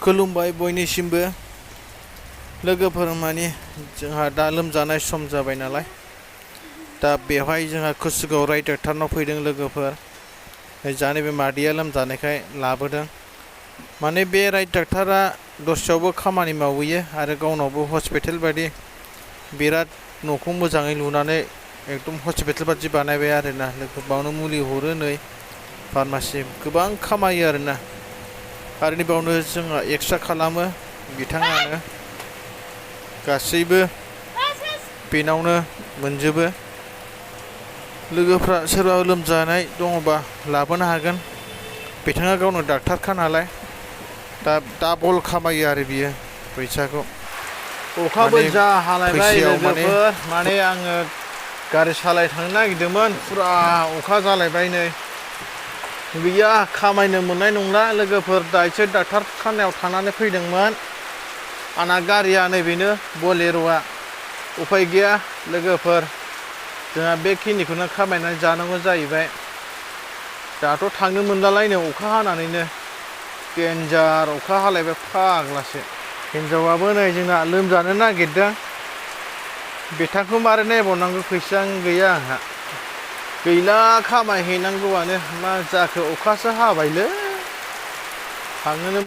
खुलुमबाय बयनिसिमबो लोगोफोर माने जोंहा दा लोमजानाय सम जाबाय नालाय दा बेवहाय जोंहा कुसुगाव राय डाक्टारनाव फैदों लोगोफोर जाने बे मादैया लोमजानायखाय लाबोदों माने बे राय डाक्टारा दस्रायावबो खामानि मावहैयो आरो गावनावबो हस्पिटाल बायदि बिराद न'खौ मोजाङै लुनानै एकदम हस्पिटाल बायदि बानायबाय आरोना लोगो बावनो मुलि हरो नै फार्मासि गोबां खामायो आरोना आरो बावनो जोंहा एक्सट्रा खालामो बिथाङानो गासैबो बेनावनो मोनजोबो लोगोफ्रा सोरबा लोमजानाय दङबा लाबोनो हागोन बिथाङा गावनो डाक्टारखा नालाय दा डाबल खामायो आरो बियो फैसाखौ अखाबो जा हालायबाय लोगोफोर माने आङो गारि सालाय थांनो नागिरदोंमोन फुरा अखा जालायबाय नै गैया खामायनो मोननाय नंला लोगोफोर दासो डाक्टार खानायाव थांनानै फैदोंमोन आंना गारिया नैबेनो बलेर'आ उफाय गैया लोगोफोर जोंहा बेखिनिखौनो खामायनानै जानांगौ जाहैबाय दाथ' थांनो मोनलालायनो अखा हानानैनो डेन्जार अखा हालायबाय फाग्लासो हिन्जावाबो नै जोंना लोमजानो नागिरदों बिथांखौ मारै नायबावनांगौ फैसायानो गैया आंहा गैला खामायहैनांगौआनो मा जाखो अखासो हाबायलै थांनोनो